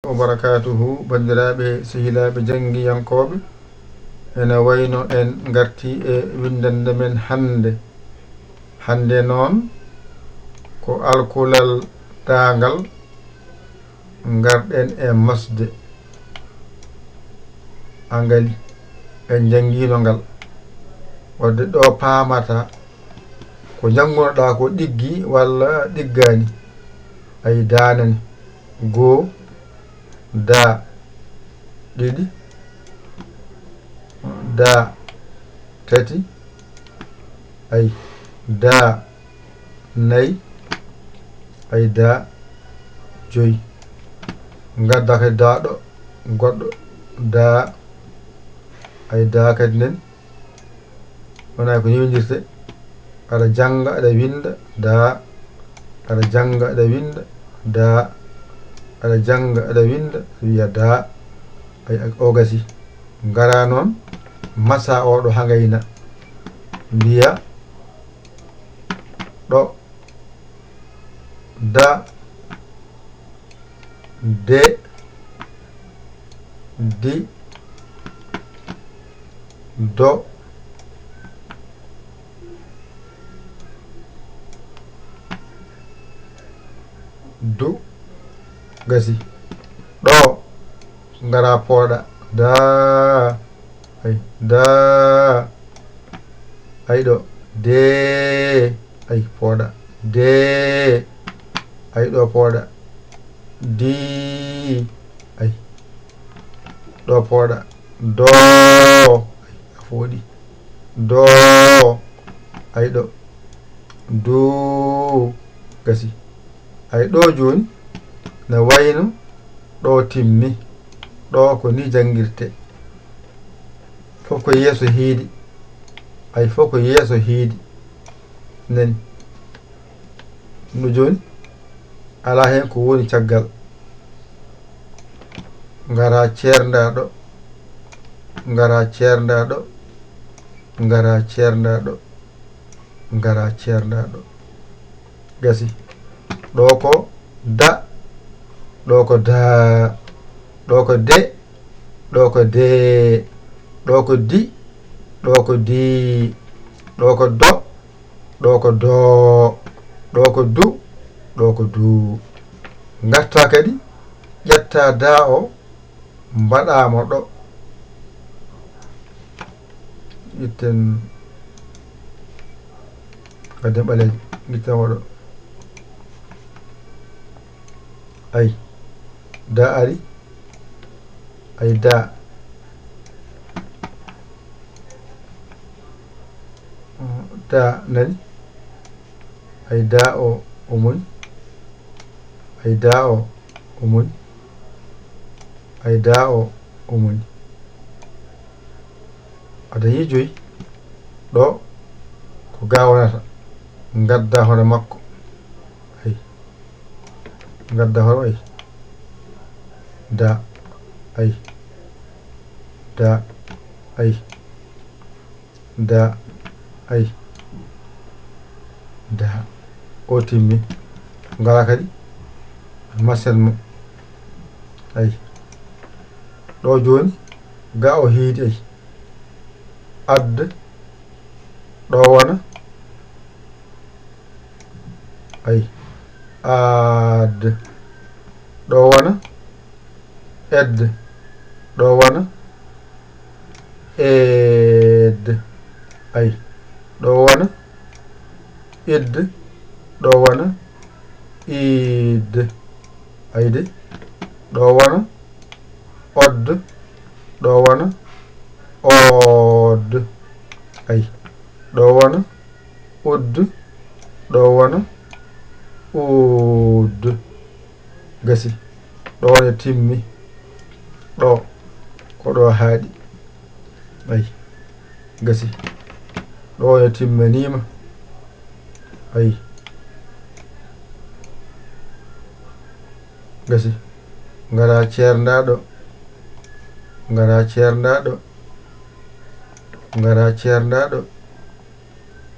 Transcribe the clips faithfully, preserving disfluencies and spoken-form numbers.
Wa barakaatuhu, banndiraaɓe, sehilaaɓe, janngiyankooɓe, ene wayno en ngartii e winndannde men hannde. Hannde noon, ko alkulal daangal, ngarɗen e masde. Angali, en njanngiino ngal. Wadde ɗo paamata ko njanngunoɗaa ko ɗiggi walla ɗiggaani. Ay, daanani. Goo, daa, ɗiɗi, daa, tati, ay, daa, nayi, ay, daa, joyi. Ngadda kadi daa ɗo, goɗɗo, daa, ay, daa kadi nen. Wonaa ko yowindirte, aɗa jannga, aɗa winnda, daa, aɗa jannga, aɗa winnda, daa, aɗa jannga, aɗa winnda, wiya daa, ay, o gasi. Ngara noon, masa o ɗo hangayna, mbiya ɗo, da, de, di, do, du, gasi. Ɗo, ngara pooɗa. Daa, ay, daa, ay, ɗo, dee, ay, pooɗa. Dee, ay, ɗo pooɗa. Dii, ay, ɗo pooɗa. Doo, ay, a fooɗi. Doo, ay, ɗo. Duu, gasi. Ay, ɗo jooni, na wayno ɗo timmi. Ɗo ko ni janngirte. Fof ko yeeso hiidi. Ay, fof ko yeeso hiidi. Nani. No jooni, alaa heen ko woni caggal. Ngara ceerndaa ɗo. Ngara ceerndaa ɗo. Ngara ceerndaa ɗo. Ngara ceerndaa ɗo. Gasi. Ɗo ko da. Ɗo ko daa. Ɗo ko de. Ɗo ko dee. Ɗo ko di. Ɗo ko dii. Ɗo ko do. Ɗo ko doo. Ɗo ko du. Ɗo ko duu. Ngartaa kadi, ƴettaa daa o, mbaɗaa mo ɗo. Ƴetten, wadden ɓaleejo, ƴetten o ɗo. Ay, daa ari. Ay, daa. Daa, nani? Ay, daa o, o moni. Ay, daa o, o moni. Ay, daa o, o moni. A dañii joyi. Ɗo ko ga wonata. Ngadda hono makko. Ay. Ngadda hono, ay. Da. Ay. Da. Ay. Da. Ay. Da. O timmi. Ngara kadi. Masen mo. Ay. Ɗo jooni. Ga o hiidi, ay. Ad. Ɗo wona. Ay. Ad. Ɗo wona. Ed. Ɗo wona. Ed. Ay. Ɗo wona. Id. Ɗo wona. Id. Ay de. Ɗo wona. Od. Ɗo wona. Od. Ay. Ɗo wona. Ud. Ɗo wona. Ud. Gasi. Ɗo wona timmi. Ɗo. Ko ɗo haaɗi. Ay. Gasi. Ɗo wona timmaniima. Ay. Gasi. Ngara ceerndaa ɗo. Ngara ceerndaa ɗo. Ngara ceerndaa ɗo.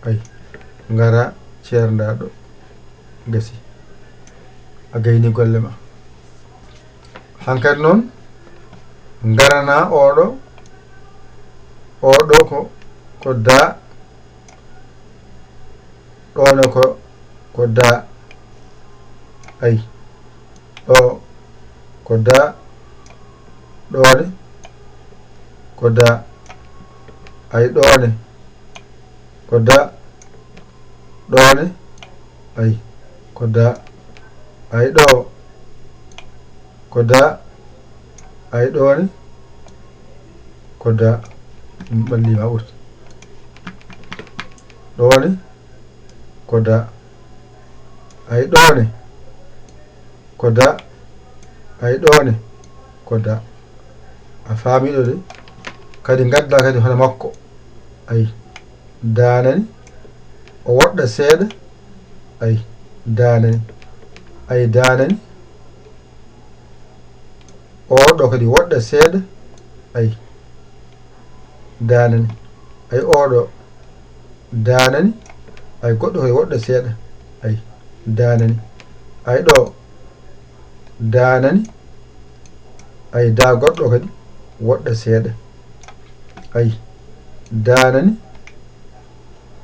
Ay. Ngara ceerndaa ɗo. Gasi. A gayni golle ma. Hankadi noon, ngarana oɗo, oɗo ko, ko da, ɗone ko, ko da, ay, ɗo, ko da, ɗone, ko da, ay, ɗone, ko da, ɗone, ay, ko da, ay, ɗo, ko da, ay, ɗone, ko da, ɓalli ma ɓurti, ɗone, ko da, ay, ɗone, ko da, ay, ɗone, ko da. A faami ɗo de? Kadi ngadda kadi hono makko. Ay, danani, o woɗɗa seeɗa. Ay, danani, ay, danani, oɗo kadi woɗɗa seeɗa. Ay, danani, ay, oɗo danani, ay, goɗɗo kadi woɗɗa seeɗa. Ay, danani, ay, ɗo, danani, ay, da goɗɗo kadi woɗɗa seeɗa. Ay, danani,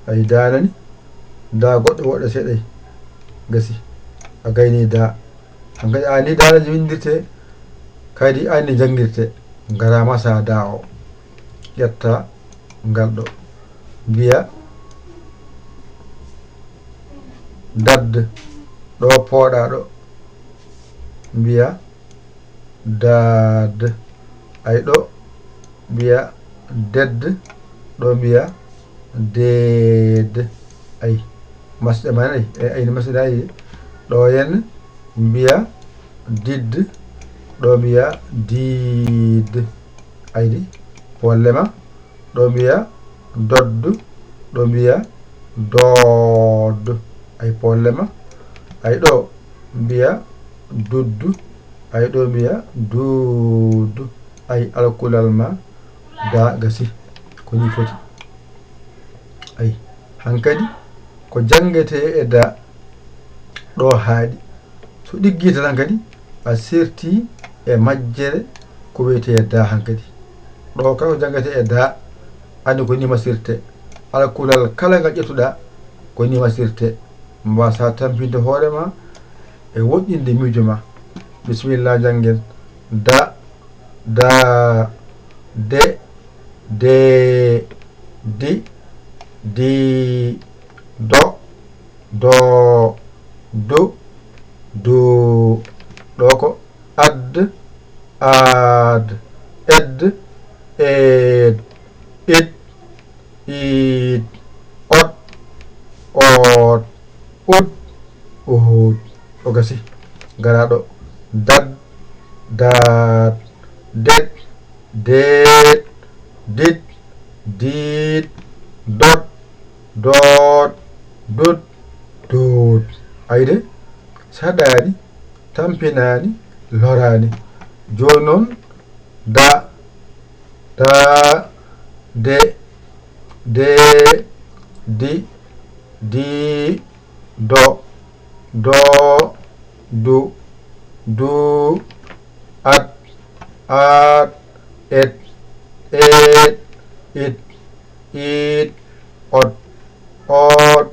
ay, danani, da goɗɗo woɗɗa seeɗa. Ay, gasi, a gayni da. Hankadi a ni danaji windirte, kadi a ni janngirte. Ngara masa da o. Ƴetta ngal ɗo. Mbiya dad. Ɗo pooɗa ɗo. Mbiya dad. Ay, ɗo mbiya ded. Ɗo mbiya deed. Ay, masɗe ma nayi. Ay, ay, ni masɗe nayi. Ɗo yen mbiya did. Ɗo mbiya diid. Aydi, pollema. Ɗo mbiya doddu. Ɗo mbiya dood. Ay, pollema. Ay, ɗo mbiya duddu. Ay, ɗo mbiya duudu. Ay, alkulal ma da gasi. Ko ni foti. Ay, hankadi ko janngete e da ɗo haaɗi. So ɗiggiita tan kadi a sirti e majjere ko wiyetee da hankadi. Ɗo kala ko janngete e da, anndi ko ni masirte. Alkulal kala ngal ƴettuɗa ko ni masirte. Mbasa tampinde hoore ma e woɗɗinde miijo ma. Bisimilla, janngen. Da, da, de, de, di, di, do, do, du, du. Ɗo ko ad, aad, ed, eed, id, iid, ot, oot, ud, uud. O gasi. Ngara ɗo. Dad, daat, det, deet, dit, diit, dot, doot, dut, duut. Ayde, saɗaani, tampinaani, loraani. Jooni noon, da, daa, de, dee, di, dii, do, doo, du, duu, at, aat, et, eet, it, iit, ot, oot,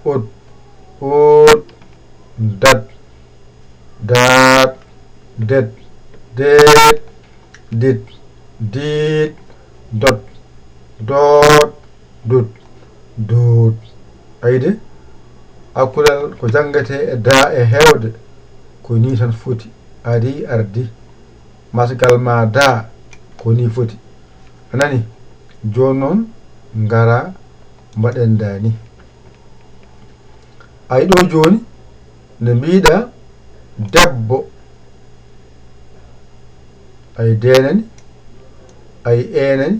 ut, uut, dat, daat, det, deet, dit, diit, dot, doot, dut, duut. Ayde, alkulal ko janngetee e daa e heewde, ko nii tan foti. Arii, ardii. Masgal ma daa, ko nii foti. A nani? Jooni noon, ngara mbaɗen daa nii. Ay, ɗo jooni, nde mbiɗa debbo, ay deenani, ay eenani,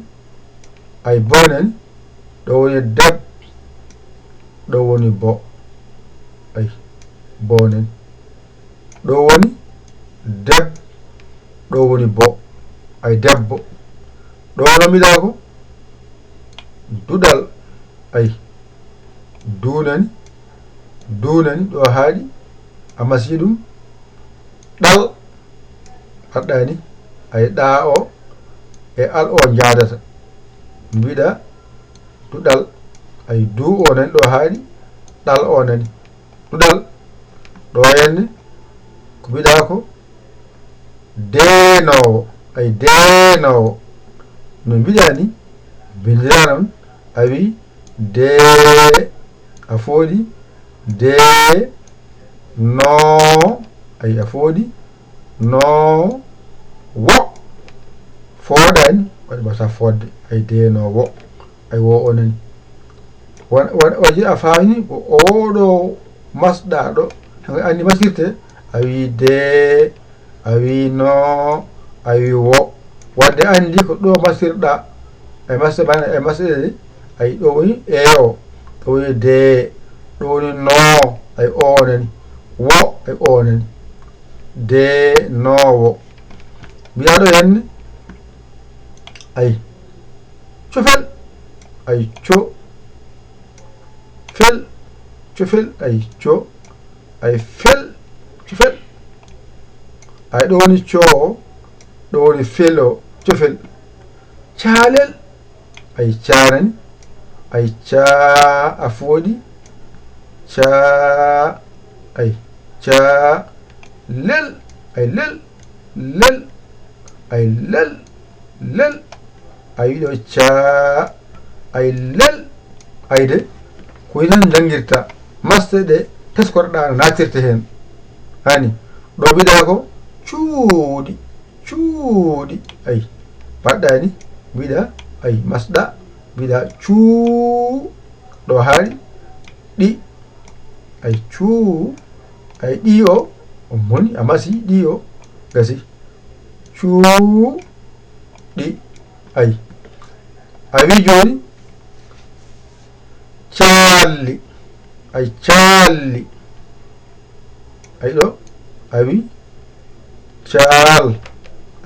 ay boonani, ɗo woni deb, ɗo woni bo, ay boonani. Ɗo woni deb, ɗo woni bo, ay debbo. Ɗo no mbiɗa ko duɗal, ay duunani, duunani, ɗo haaɗi, a masi ɗum, ɗal, a Ɗani, ay ɗa o e al o njaadata. Mbiɗa duɗal, ay du o nani ɗo haaɗi, ɗal o nani. Duɗal, ɗo henne, ko mbiɗa ko deenoowo, ay deenoowo. No mbiɗa ni, binndira noon, a wi dee, a fooɗi, dee, noo, ay a fooɗi, noo, wo, fooɗaani, waɗi wasa fooɗde, ay dee, noo, wo, ay wo o nani. Wa-, wa-, waɗi a faami ko o ɗo masɗa ɗo, anndi masirte, a wi dee, a wi noo, a wi wo. Wadde anndi ko ɗo masirɗa, e masɗe bana, e masɗe ɗe, ay ɗo woni e o, ɗo woni dee, ɗo woni noo, ay o nani, wo, ay o nani. Dee, noo, wo. Mbiɗa ɗo henne, ay, cofel, ay, co, fel, cofel, ay, co, ay, fel, cofel. Ay, ɗo woni co, ɗo woni fel o, cofel. Caalel, ay, caanani, ay, caa, a fooɗi, caa, ay, caa, lel, ay, lel, lel, ay, lel, lel, ay, ɗo caa, ay, lel, ay, de, ko inan njanngirta, masɗe ɗe teskorɗa naatirte heen. Hani, ɗo mbiɗa ko cuuɗi, cuuɗi, ay, mbaɗɗa ni, mbiɗa, ay, masɗa, mbiɗa cuu, ɗo haaɗi, ɗi, ay, cuu, ay, ɗi o, o moni, a masi, ɗi o, gasi. Cuu, ɗi, ay. A wi jooni, caalli, ay, caalli. Ay, ɗo, a wi, caal,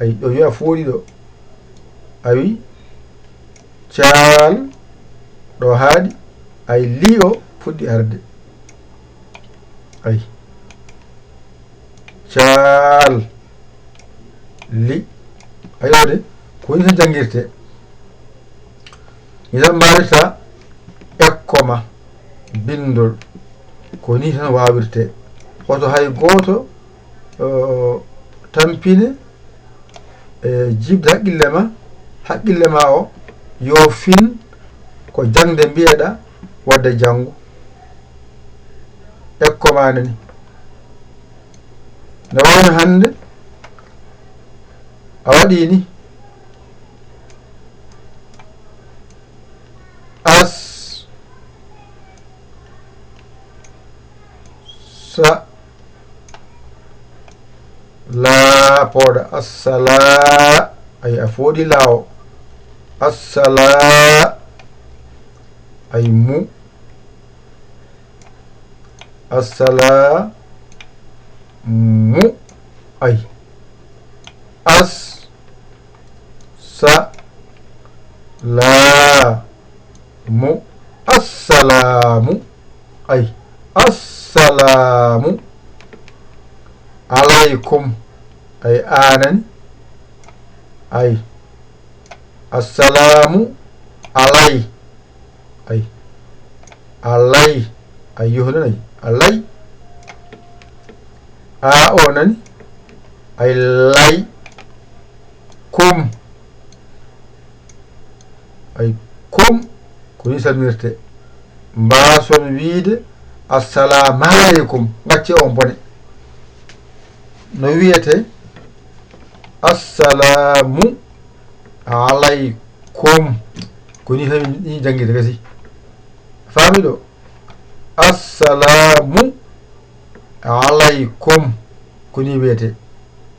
ay, ɗo wiya fooɗi ɗo. A wi, caal, ɗo haaɗi, ay, li o fuɗɗi arde. Ay. Caal. Li. Aywa de, ko ni tan janngirte. Ni tan mbaawirta ekkoma binndol. Ko ni tan waawirte. Woto hay gooto, eh, tampine, eh, jiɓde haqqille ma, haqqille ma o, yo fin ko jaŋde mbiyeɗa wadde janngo. Ekko ma nani. Nde wayno hannde, a waɗi ni. As, sa, laa, pooɗa. Assala, ay, a fooɗi laawo. Assala, ay, mu. Assala, mu, ay. As, sa, laa, mu. Assalaamu, ay. Assalaamu alaykum, ay, aanani, ay. Assalaamu alay, ay. Alay, ay, yoh nani, ay. Alay. A o nani, ay, lay. Kum. Ay, kum, ko ni salmirte. Mbaason wiide, "Assalaamu aleykum." Ngacce on bone. No wiyete, "Assalaamu aleykum." Ko ni tan ni janngirte kasi. Faami ɗo? "Assalaamu aleykum." Ko ni wiyete.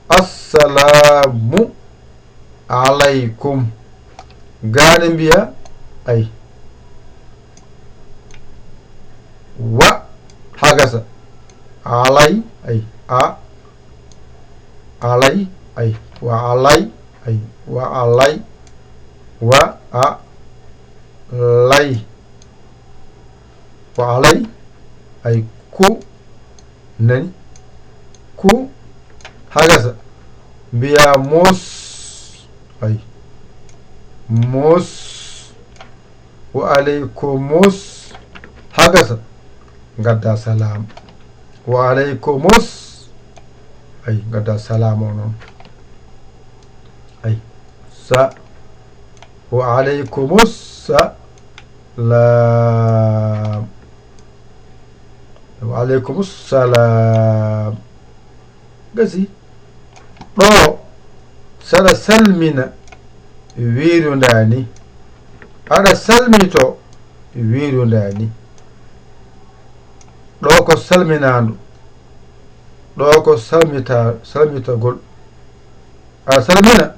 "Assalaamu aleykum." Gaa ne mbiya, ay. Wa hagasa. Alay, ay. A. Alay, ay. Wa alay, ay. Wa alay. Wa a. Lay. Wa alay, ay. Ku. Nani? Ku hagasa. Mbiya mos. Ay. Mos. Wa aleykumus. Haa gasa. Ngadda salam. Wa aleykumus. Ay, ngadda salam o noon. Ay. Sa. Wa aleykumus salam. Wa aleykumus salam. Gasi. Ɗo, saɗa salmina, wiirundaani. Aɗa salmito, wiirundaani. Ɗo ko salminaandu. Ɗo ko salmita-, salmitagol. Aɗa salmina,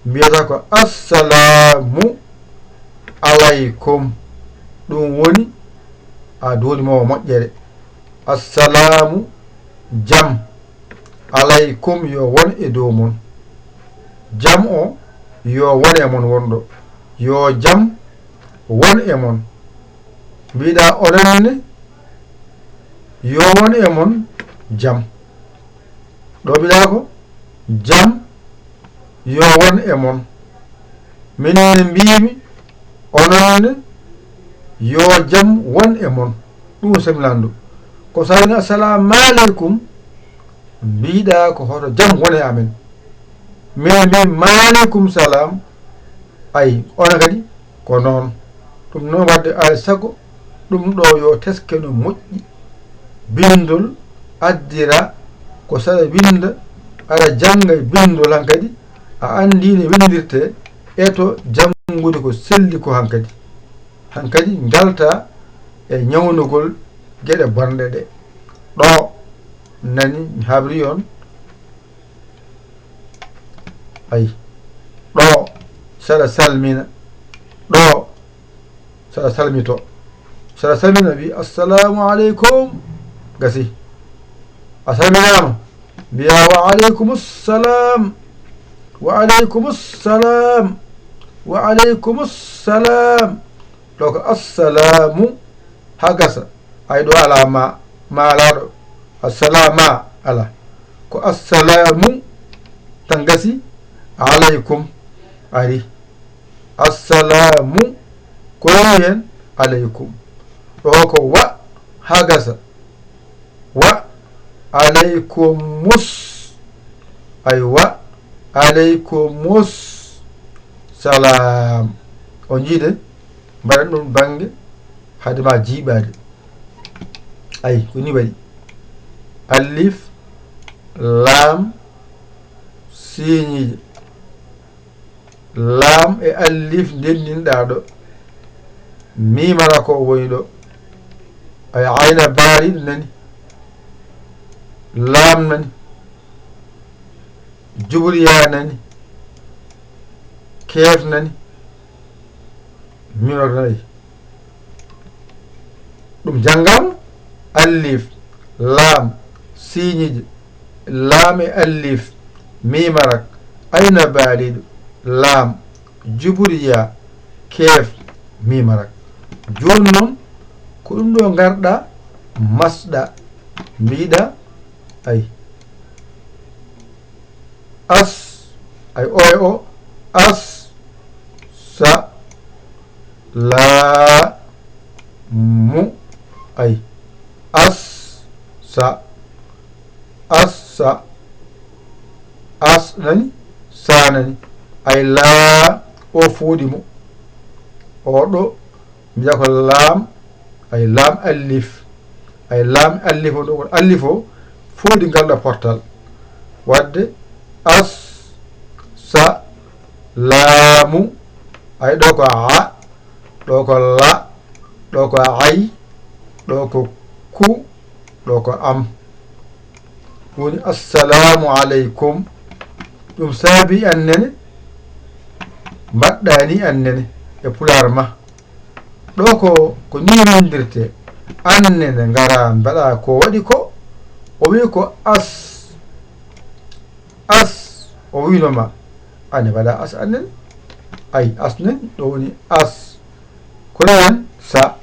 mbiyata ko assalaamu alaykum. Ɗum woni a duwani mo moƴƴere. Assalaamu, jam. Alaykum, yo won e dow mon. Jam o, yo won e mon wonɗo. Yo jam won e mon. Mbiɗa onon ne, yo won e mon jam. Ɗo mbiɗa ko, jam yo won e mon. Min ne mbimi, onon ne, yo jam won e mon. Ɗum semlandu. Ko sa woni, "Assalamu aleykum," mbiɗa ko hoto jam wone amen. Min mbi, "Maaleykum salam." Ay, on kadi ko noon. Ɗum noon wadde alaa e sago ɗum ɗo yo teske no moƴƴi. Binndol addira ko saɗa winnda, aɗa jannga e binndol hankadi, a anndi no winndirte e to janngude ko selli ko hankadi. Hankadi njalta e ñawnugol geɗe bonɗe ɗe. Ɗo nani mi habri on. Ay. Ɗo saɗa salmina. Ɗo saɗa salmito. Saɗa salmina wi, "Assalamu aleykum." Gasi. A salminaama. Mbiya, "Wa aleykumus salam. Wa aleykumus salam. Wa aleykumus salam." Ɗo ko assalamu haa gasa. Ay, ɗo alaa ma, ma alaa ɗo. Assalama alaa. Ko assalamu tan gasi, aleykum ari. Assalamu ko woni heen? Aleykum. Ɗo ko wa haa gasa. Wa aleykumus. Ay, wa aleykumus salam. O jiide, mbaɗen ɗum bannge hade ma jiiɓaade. Ay, ko ni waɗi. Alif, laam, siiñiije. Laam e alif ndenndinɗaa ɗo. Miimara ko woni ɗo. Ay, ayna baari nani. Laam nani. Jubriya nani. Keef nani. Miimara nani. Ɗum janngaama, alif, laam, siiñiije, laam e alif, miimarak, ayna baaliiɗo, laam, juburiya, keef, miimarak. Jooni noon, ko ɗum ɗo ngarɗa, masɗa, mbiɗa, ay. As, ay, o e o, as, sa, la, mu, ay, as, sa, as, sa, as nani, sa nani, ay, la, o fuuɗi mo, o ɗo, mbiya ko laam, ay, laam alif, ay, laam alif o, ɗo alif o, fuuɗi ngal ɗo portal, wadde as, sa, laamu, ay, ɗo ko a, ɗo ko la, ɗo ko ay, ɗo ko ku, ɗo ko am. Woni, "Assalamu aleykum." Ɗum saabi annene, mbaɗɗa ni annene e pulaar ma. Ɗo ko, ko ni windirte. Annene ngara mbaɗa ko waɗi ko, o wi ko as. As, o wino ma, "Ane mbaɗa as annen?" Ay, as nen, ɗo woni as. Kono nen, sa,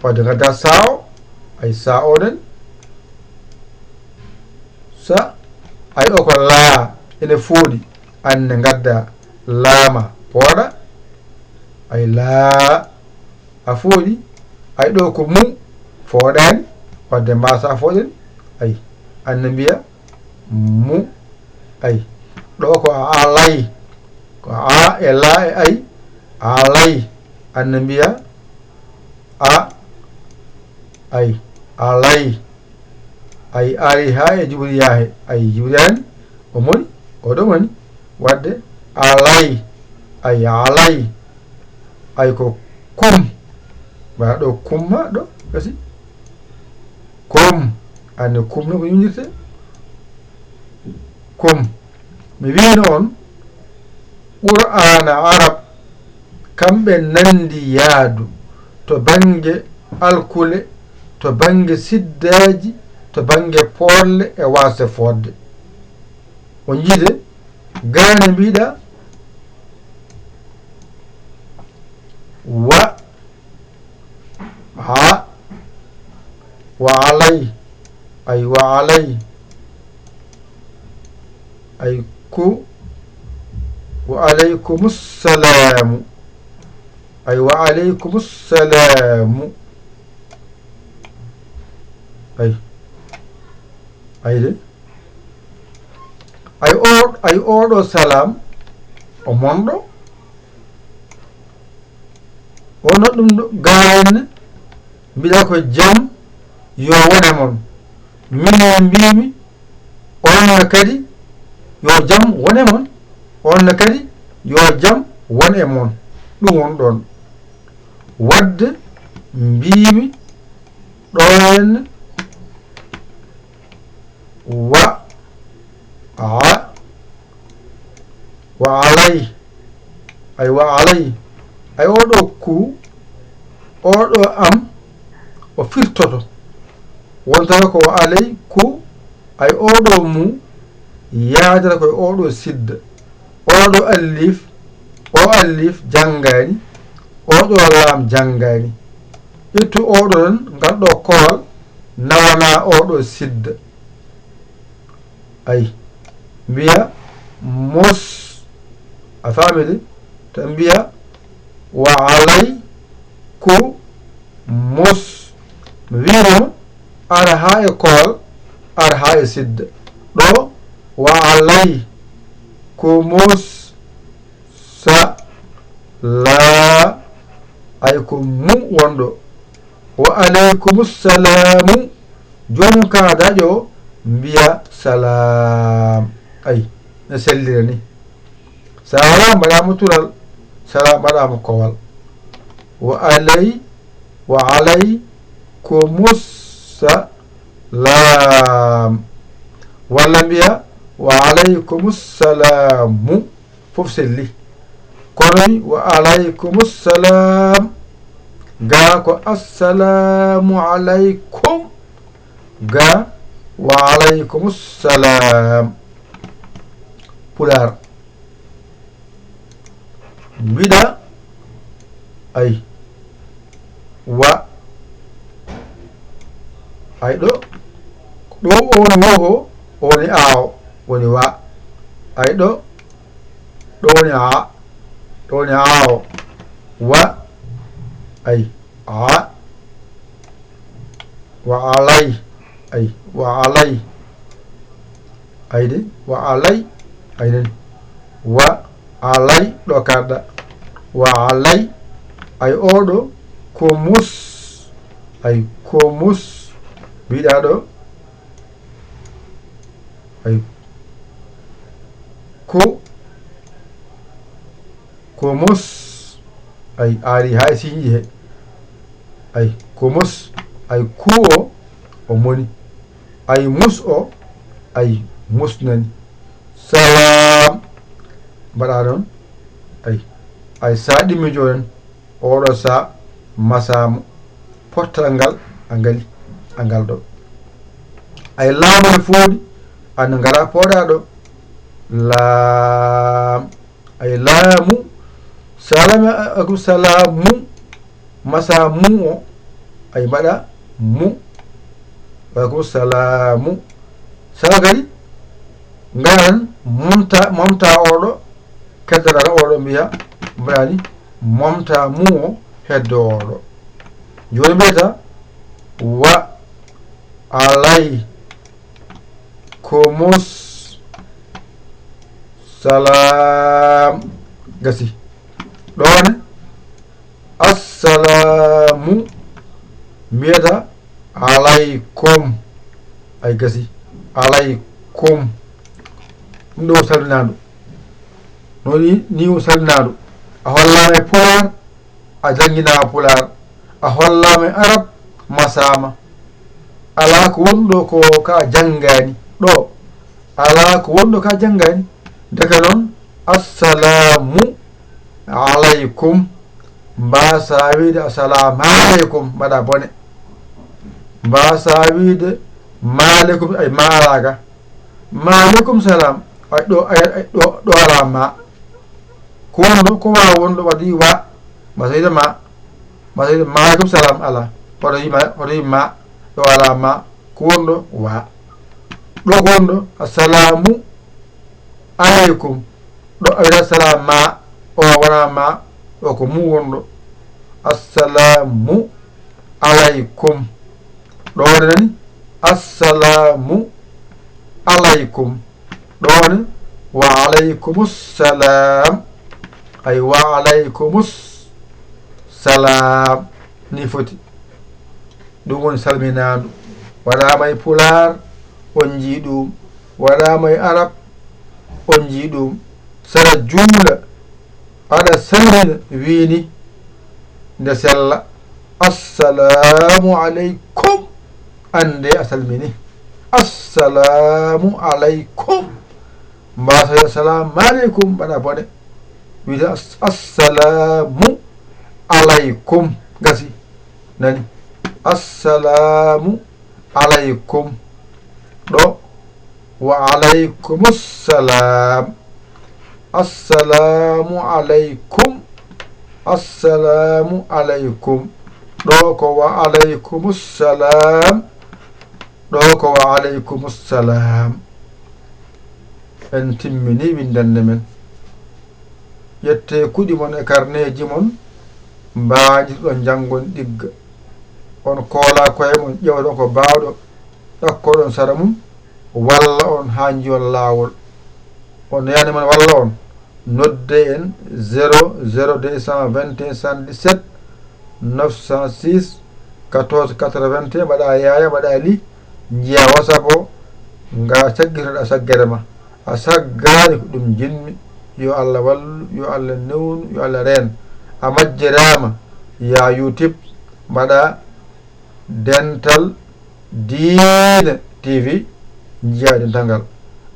wadde ngadda sa o, ay, sa o nen. Sa, ay, o ko laa. ene fooɗi, aan ne ngadda laama pooɗa. Ay laa, a fooɗi. Ay ɗo ko mu, fooɗaani, wadde mbaasa fooɗen. Ay, aan ne mbiya mu. Ay, ɗo ko alay, ko a e laa e ay. Alay, aan ne mbiya a. Ay, alay. Ay ari haa e Jibriya he. Ay Jibriya en, o moni, o ɗo moni. Wadde alay, ay alay. Ay ko kum. Mbaɗa ɗo kumma ɗo kasi. Kum. Aan ne kum no ko yundirte. Kum. Mi wiino on, Qur'aana Arab, kamɓe nanndi yaadu to bannge alkule, to bannge siddaaji, to bannge poolle e waasde fooɗde. O njiide, gaa ne mbiɗa, wa, a, wa alay, ay wa alay, ay ku, wa alaykumu salaamu, ay wa alaykumu salaamu, ay, ay de, ay o, ay oɗo salaam, o mon ɗo. Wonno ɗum ɗo, gaa en ne mbiɗa ko jam yo won e mon. Min ne mbiimi, on ne kadi yo jam won e mon. On ne kadi yo jam won e mon. Ɗum won ɗoon. Wadde mbiimi ɗo en ne, wa, a, wa alay, ay wa alay, ay oɗo ku, oɗo am, o firtoto. Wontata ko wa alay ku, ay oɗo mu, yaadata ko e oɗo sidda. Oɗo allif, o allif janngaani, oɗo laam janngaani. Ittu oɗo tan, ngal ɗo kowal, nawana oɗo sidda. Ay, mbiya mus, a faami de? Tan mbiya wa alay ku mus. Mi wiino ara haa e kool, ara haa e sidda. Ɗo wa alay ku mus sa laa, ay ko mu wonɗo. Wa alaykumu salaamu. Jooni ka daƴo mbiya salaam. Ay, no sellira ni. Salaam mbaɗaama tural, salaam mbaɗaama kowal. Wa alay, wa alaykumu salaam. Walla mbiya wa alaykumu salaamu. Fof selli. Kono ni, wa alaykumu salaam. Ga ko assalamu alaykum. Ga wa alaykumu salaam. Pulaar. Mbiɗa, ay, wa, ay ɗo, ɗo woni wo ko, woni aawo, woni wa. Ay ɗo, ɗo woni a, ɗo woni aawo. Wa, ay, a. Wa alay, ay, wa alay. Ay de, wa alay, ay de. Wa alay, ɗo kaɗɗa. Wa alay, ay oɗo, ko mus, ay, ko mus. Mbiɗa ɗo, ay, ko, ko mus, ay, ari hay siñi he. Ay, ko mus, ay, ku o, o moni. Ay, mus o, ay, mus nani. Salaam. Mbaɗa noon. Ay, ay, sa ɗimmi jooni. Oɗo sa masamo pottal ngal a ngali a ngal ɗo. Ay laamu ne fooɗi, an ngara pooɗaɗo. Laam. Ay laamu. Salama akum salamu. Masamu o. Ay mbaɗa mu. Wa akum salamu. Sawa kadi ngaran mun momta oɗo, keddarana oɗo mbiya, mbaɗani, momta mu o heddo oɗo. Joni mbiyata, wa alay kumus salam. Gasi. Ɗo ne, assalamu mbiyata alaykum. Ay gasi. Alaykum. Ɗum ɗo salminaandu. No ni, ni o salminaandu. A hollaama e pulaar, a jannginaama pulaar. A hollaama e arab, masaama. Alaa ko woni ɗo ko ka janngaani. Ɗo. Alaa ko woni ɗo ka janngaani. Ndeke noon, assalamu alaykum. Mbaasaa wiide assalamu aleykum, mbaɗa bone. Mbaasaa wiide maaleykum, ay ma alaa ga. Maaleykum salam. Ay ɗo, ay, ay ɗo, ɗo alaa ma. Ko woni ɗo, ko wa woni ɗo, waɗi wa. Mbaasaa wiide ma. Mbaasaa wiide maaleykum salam, alaa. Hoto yi ma, hoto yi ma. Ɗo alaa ma. Ko woni ɗo, wa. Ɗo ko woni ɗo, assalamu aleykum. Ɗo a wiɗa salama, o wona ma, o ko mu wonɗo. Assalamu alaykum. Ɗo woni nani? Assalamu alaykum. Ɗo woni wa alaykumus salam. Ay wa alaykumus salam. Ni foti. Ɗum woni salminaandu. Waɗaama e pulaar, on njii ɗum. Waɗaama e arab, on njii ɗum. Sara juula, aɗa salmina, wiini, nde sella. Assalamu aleykum. Annde a salmini. Assalamu aleykum. Mbasa assalamu aleykum, mbaɗa bone. Wiide as-, assalamu aleykum. Gasi. Nani? Assalamu aleykum. Ɗo, wa aleykumus salam. Assalamu aleykum. Assalamu aleykum. Ɗo ko wa aleykumus salam. Ɗo ko wa aleykumus salam. En timmini winndannde men. Ƴettee kuɗi mon e karneeji mon, mbaajirɗon njanngon ɗigga. On koola koye mon, ƴeewɗon ko baawɗo, ɗakkoɗon sara mum, walla on haa njiyon laawol. On yani mon walla on, nodde en zéro zéro deux cent vingt et un soixante-dix-sept neuf cent six quatorze quatre-vingt-un, mbaɗa yaaya, mbaɗa li, njiya WhatsApp o, nga caggitoɗa saggere ma. A saggaani ko ɗum njiɗmi. Yo Allah wallu, yo Allah newnu, yo Allah reen. A majjiraama, yaa YouTube, mbaɗa Dental Diine T V, njiya dental ngal.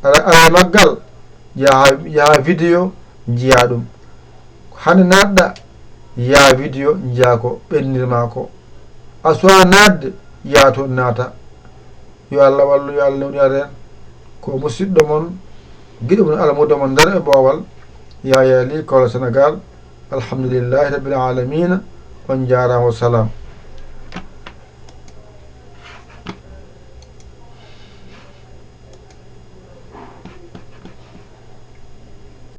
Aɗa, aɗa e maggal, yaha, yaha vidéo, njiya ɗum. Hande naatɗa, yaha vidéo, njiya ko ɓennirma ko. A suwa naatde, yaha toon naata. Yo Allah wallu, yo Allah newnu, yo Allah reen. Ko musiɗɗo mon, giɗo mon, almuudo mon nder e boowal, Yaya Ly, Kaolack, Sénégal. Alhamdulillahi Rabbil Alamina. On njaaraama, wa salam.